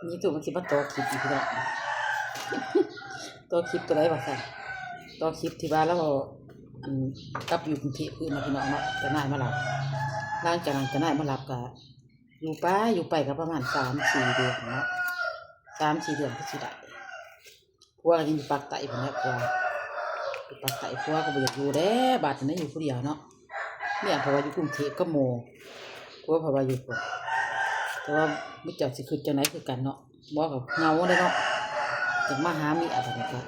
ມີຕູ້ມັນຊິມາຕໍ່ຄລິບອີກແລ້ວ ຕໍ່ຄລິບຕົວໃດວ່າຊັ້ນ ຕໍ່ຄລິບທີ່ວ່າລາວ ອັນ ກັບຢູ່ກຸງເທບຄືນນະພີ່ນ້ອງເນາະ ເຈົ້ານາຍມາຮັບ. ຫຼັງຈາກນັ້ນເຈົ້ານາຍມາຮັບກະຢູ່ໄປ ຢູ່ໄປກະປະມານສາມສີ່ເດືອນເນາະ ສາມສີ່ເດືອນຄືຊິໄດ້. ຜົວຍັງຢູ່ປາກໃຕ້ພຸ້ນແຫຼະ ຜົວ ຢູ່ປາກໃຕ້ ຜົວກະບໍ່ຢາກຢູ່ແລ້ວ ບາດນີ້ຢູ່ຜູ້ດຽວເນາະ. ເມຍເພິ່ນວ່າຢູ່ກຸງເທບກັບໝູ່ ຜົວເພິ່ນວ່າຢູ່ພຸ້ນ ແຕ່ວ່າມື້ເຈົ້າຊິຄິດຈັ່ງໃດຄືກັນເນາະ ບໍ່ກະເຫງົາເດ້ເນາະ ຈະມາຫາເມຍ ບາດນີ້ກະ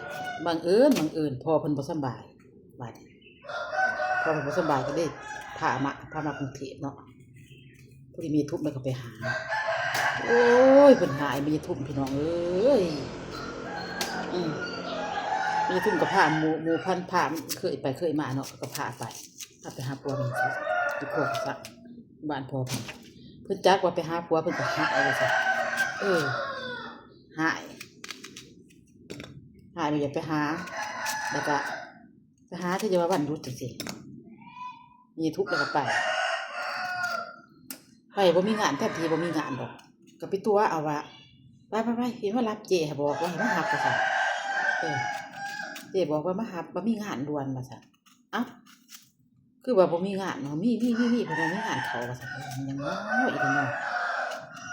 ບັງເອີນ ບັງເອີນພໍ່ເພິ່ນບໍ່ສຳບາຍ ບາດນີ້ພໍ່ເພິ່ນບໍ່ສຳບາຍກະເລີຍພາມາ ພາມາກຸງເທບເນາະ. ພໍດີແມ່ໃຫຍ່ທຸ່ມລາວກະໄປຫາ ໂອ້ຍ ເພິ່ນຫາແມ່ໃຫຍ່ທຸ່ມພີ່ນ້ອງເອີຍ ອືມ ແມ່ໃຫຍ່ທຸ່ມກະພາໝູ່ ໝູ່ພັນພາ ເຄີຍໄປເຄີຍມາເນາະ ກະພາໄປ ພາໄປຫາຜົວແມ່ໃຫຍ່ທຸ່ມ ຢູ່ຄົວກະຊະ ບ້ານພໍ່ເພິ່ນ ເພິ່ນຈັກວ່າໄປຫາຜົວ ເພິ່ນກະຫາຍວ່າຊັ້ນ ເອີ ຫາຍ ຫາຍບໍ່ຢາກໄປຫາ ລະກະໄປຫາຄືຈະວ່າວັນຢຸດຈັ່ງຊີ້ ແມ່ໃຫຍ່ທຸ່ມລາວກະໄປ ໄປບໍ່ມີງານ ແທບທີ່ບໍ່ມີງານດອກ ກະໄປຕົວະເອົາວ່າ ໄປໆໆ ຊິມາຮັບເຈ້ ບອກວ່າໃຫ້ມາຮັບວ່າຊັ້ນ ເອີ ເຈ້ບອກວ່າມາຮັບ ວ່າມີງານດ່ວນວ່າຊັ້ນ. ເອົ້າ ຄືວ່າບໍ່ມີງານເນາະ ມີ ມີ ມີ ມີ ເພິ່ນວ່າມີງານເຂົ້າວ່າຊັ້ນ ແມ່ນຫຍັງເນາະ ອີ່ເນາະ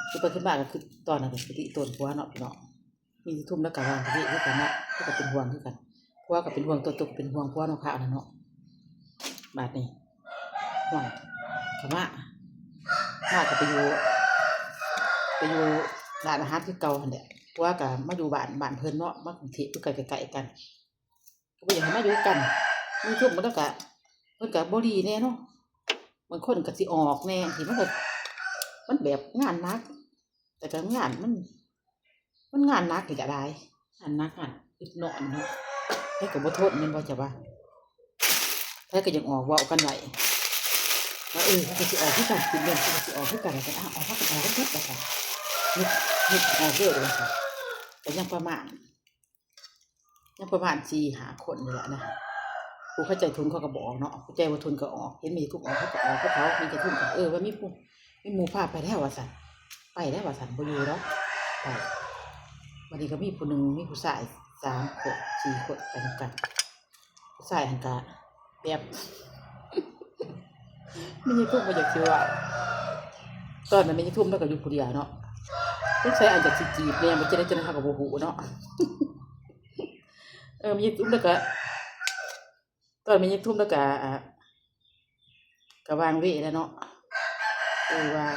ຄືໄປຄືມາກະຄືຕອນນັ້ນກະຄືຕິໂຕນຜົວເນາະພີ່ນ້ອງ. ແມ່ໃຫຍ່ທຸ່ມລາວກະວ່າງກະເວກຄືກັນເນາະ ລາວກະເປັນຫ່ວງຄືກັນ ຜົວກະເປັນຫ່ວງ ຕົວໂຕກະເປັນຫ່ວງຜົວເນາະ ຄາວນັ້ນເນາະ. ບາດນີ້ ຫ້ວຍ ກະມາ ມາກະໄປຢູ່ ໄປຢູ່ຮ້ານອາຫານຄືເກົ່າຫັ້ນແຫຼະ ຜົວກະມາຢູ່ບ້ານ ບ້ານເພິ່ນເນາະ ມາກຸງເທບ ຢູ່ໃກ້ ໃກ້ໆກັນ ກະບໍ່ຢາກໃຫ້ມາຢູ່ກັນ ແມ່ໃຫຍ່ທຸ່ມລາວກະ ເພິ່ນກະບໍ່ດີແດ່ເນາະ ບາງຄົນກະຊິອອກແດ່ ບາງທີມັນກະ ມັນແບບງານໜັກ ແຕ່ກະງານມັນ ມັນງານໜັກນີ້ກະຫຼາຍ ງານໜັກ ງານອຶດນອນເນາະ ໃຜກະບໍ່ທົນແມ່ນບໍ່ ເຈົ້າວ່າ ໃຜກະຢາກອອກ ເວົ້າກັນໄວ້ວ່າ ເອີ ເຮົາກະຊິອອກຄືກັນ ເປັນເດືອນເຮົາກະຊິອອກຄືກັນ ວ່າຊັ້ນ ອາ ອອກ ພາກັນອອກເບິດວ່າຊັ້ນ ເຮັດ ເຮັດອອກເດີວ່າຊັ້ນ ກະຍັງປະມານ ຍັງປະມານສີ່ຫ້າຄົນນີ້ແຫຼະນະ ຜູ້ເຂົາໃຈທຶນເຂົາກະບໍ່ອອກເນາະ ຜູ້ໃຈບໍ່ທຶນກະອອກ ເຫັນແມ່ໃຫຍ່ທຸ່ມອອກເຂົາກະອອກ ພວກເຂົາແມ່ໃຫຍ່ທຸ່ມກະ ເອີ ວ່າມີຜູ້ ມີໝູ່ພາໄປແລ້ວວ່າຊັ້ນ ໄປແລ້ວວ່າຊັ້ນ ບໍ່ຢູ່ດອກ ໄປ ບາດນີ້ກະມີຜູ້ໜຶ່ງ ມີຜູ້ຊາຍສາມຄົນ ສີ່ຄົນໄປນຳກັນ ຜູ້ຊາຍຫັ້ນກະແບບ ແມ່ໃຫຍ່ທຸ່ມບໍ່ຢາກຊິເວົ້າ ຕອນນັ້ນແມ່ໃຫຍ່ທຸ່ມລາວກະຢູ່ຜູ້ດຽວເນາະ ສົງໄສອາດຈະຊິຈີບແດ່ ບໍ່ຈັ່ງໃດ ຈັ່ງໃດເຮົາກະບໍ່ຮູ້ເນາະ ເອີ ແມ່ໃຫຍ່ທຸ່ມລາວກະ ຕອນແມ່ໃຫຍ່ທຸ່ມລາວກະ ອາ ກະວາງເວແລ້ວເນາະ ເອີ ວ່າ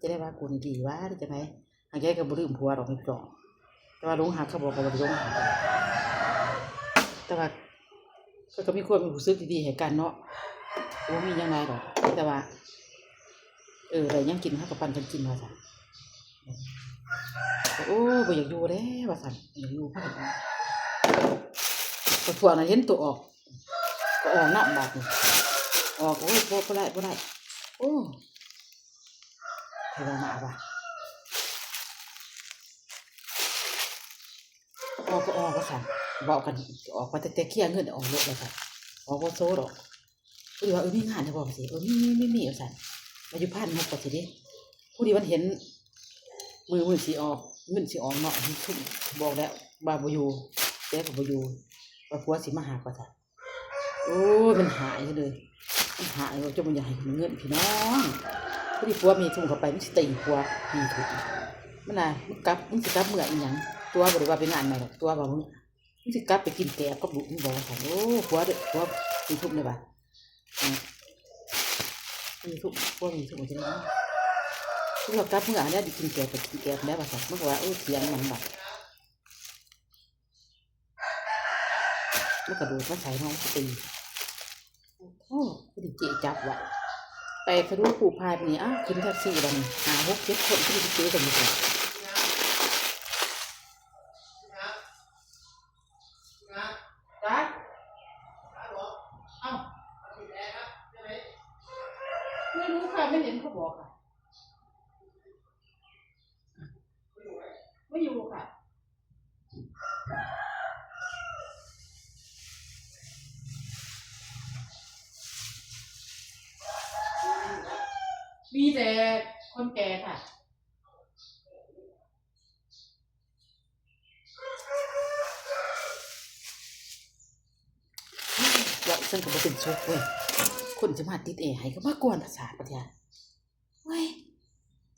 ຈະໄດ້ວ່າກູນີ້ດີຫວາ ຫຼືຈັ່ງໃດ ຫາກແກກະບໍ່ລືມຜົວດອກ ແຕ່ວ່າຫຼົງຮັກເຂົາບໍ່ ກະບໍ່ໄດ້ຫຼົງຮັກ ແຕ່ວ່າ ເຂົາກະມີຄວາມຮູ້ສຶກດີໆໃຫ້ກັນເນາະ ບໍ່ມີຫຍັງຫຼາຍດອກ ແຕ່ວ່າ ເອີ ໄດ້ຫຍັງກິນເຮົາກະປັນກັນກິນວ່າຊັ້ນ ໂອ້ຍ ບໍ່ຢາກຢູ່ແລ້ວວ່າຊັ້ນ ບໍ່ຢາກຢູ່ ພາກັນອອກ ພວກນັ້ນເຫັນໂຕອອກ ກະອອກນຳບາດນີ້ ອອກ ໂອ້ຍ ບໍ່ ບໍ່ໄດ້ ບໍ່ໄດ້ ໂອ້ ໃຜວ່າມາວ່າ ອອກກະອອກວ່າຊັ້ນ ເວົ້າກັນ ອອກວ່າແຕ່ ແຕ່ເຄຍເງິນອອກໂລດວ່າຊັ້ນ ອອກບໍ່ໂຊດອກ ຜູ້ດຽວວ່າ ເອີ ມີງານແທ້ບໍ່ ວ່າຊີ້ ເອີ ມີ ມີ ມີ ມີວ່າຊັ້ນ ວ່າຢູ່ພັນຫົກວ່າຊີ້ເດ ຜູ້ດຽວມັນເຫັນ ມື້ ມື້ຊິອອກ ເງິນຊິອອກເນາະ ທຸ່ມບອກແລ້ວວ່າບໍ່ຢູ່ ແຕ່ກະບໍ່ຢູ່ ວ່າຜົວຊິມາຫາກວ່າຊັ້ນ ໂອ້ຍ ມັນຫາຍເລີຍ ມັນຫາຍ ຈົນບໍ່ຢາກໃຫ້ເງິນພີ່ນ້ອງ ພໍດີຜົວແມ່ໃຫຍ່ທຸ່ມເຂົ້າໄປ ມັນຊິຕີຜົວແມ່ໃຫຍ່ທຸ່ມ ມັນວ່າ ມຶງກັບ ມຶງຊິກັບເມືອອີ່ຫຍັງ ຕົວະ ບໍ່ໄດ້ວ່າໄປງານໃໝ່ດອກ ຕົວະວ່າ ມຶງຊິກັບໄປກິນແກບກັບລູກ ມັນບອກວ່າຊັ້ນ ໂອ້ ຜົວເດີ ຜົວແມ່ໃຫຍ່ທຸ່ມເດ້ວ່າ ອືມ ແມ່ໃຫຍ່ທຸ່ມ ຜົວແມ່ໃຫຍ່ທຸ່ມວ່າຈັ່ງໃດ ຄືວ່າກັບເມືອຫັ້ນແຫຼະ ໄປກິນແກບ ໄປກິນແກບແລ້ວວ່າຊັ້ນ ມັນກະວ່າ ເອີ ຖຽງຫຍັງບາດ ມັນກະໂດດມາໃສ່ເຮົາ ມັນກະຕີ ໂອ້ ພໍດີເຈ້ຈັບໄວ້ ແຕກສະດູປູພາຍປານນີ້ ອ້າວ ຂຶ້ນແທັກຊີບາດນີ້ ຫ້າ ຫົກ ເຈັດຄົນ ພໍດີເຈ້ກັນຢູ່ ไม่รู้ค่ะ ไม่เห็นเขาบอกค่ะ ไม่อยู่ค่ะ มีแต่คนแก่ค่ะ ເຊິ່ງກໍບໍ່ເປັນສຸກເວີຍ. ຄົນຊິມາຕິດແອໃຫ້ກໍມາກວນປະສາດປະທຽນ. ໂອ້ຍ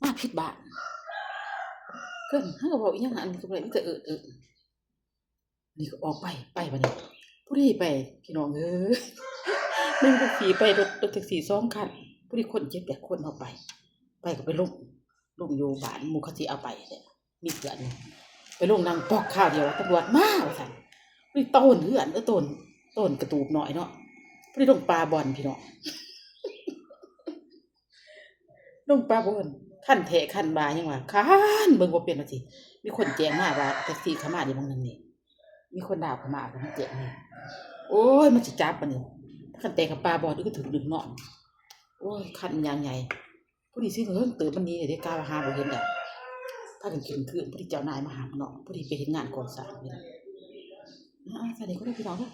ມາຜິດບ້ານ. ເກີນ ເຮົາກໍເວົ້າອີ່ຫຍັງ ອັນນີ້ກໍບໍ່ໄດ້ ມີແຕ່ເອີ້ນໆ. ນີ້ກໍອອກໄປ ໄປບາດນີ້ ຜູ້ໃດໄປ ພີ່ນ້ອງເອີຍ ນັ່ງແທັກຊີໄປ ລົດ ລົດແທັກຊີສອງຄັນ ຜູ້ໃດຄົນເຈັດແປດຄົນ ເຮົາໄປ ໄປກໍໄປລົງ ລົງຢູ່ບ້ານໝູ່ເຂົາຊິເອົາໄປແຫຼະ ມີເພື່ອນ ໄປລົງນັ່ງປອກຄາວດຽວ ຕຳຫຼວດມາວ່າຊັ້ນ ໄປໂຕນເຮືອນ ເອີ ໂຕນ ໂຕນກະຕູບນ້ອຍເນາະ ຜູ້ໃດລົງປ່າບ່ອນ ພີ່ນ້ອງ. ລົງປ່າບ່ອນ ຄັນແທ້ຄັນວ່າ ຍັງວ່າຄັນເບິ່ງບໍ່ເປັນວ່າຊິ ມີຄົນແຈ້ງມາວ່າແທັກຊີເຂົ້າມາເດ້ ໝ່ອງນັ້ນນີ້ ມີຄົນລາວເຂົ້າມາ ເພິ່ນແຈ້ງມາ ໂອ້ຍ ມັນຊິຈັບບາດນີ້ ພາກັນແຕ່ງກັບປ່າບ່ອນ ອື ຖືກດຶງເນາະ ໂອ້ຍ ຄັນຍາງໃຫຍ່ ຜູ້ນີ້ຊິເຫິງເຕີບ ມັນໜີເດ້ ກະວ່າຫາບໍ່ເຫັນແລ້ວ ພາກັນຂຶ້ນເຄື່ອງ ຜູ້ທີ່ເຈົ້ານາຍມາຫາເນາະ ຜູ້ທີ່ໄປເຮັດງານກໍ່ສ້າງນີ້ ອ່າ ຊັ້ນນີ້ກໍໄດ້ ພີ່ນ້ອງເດີ.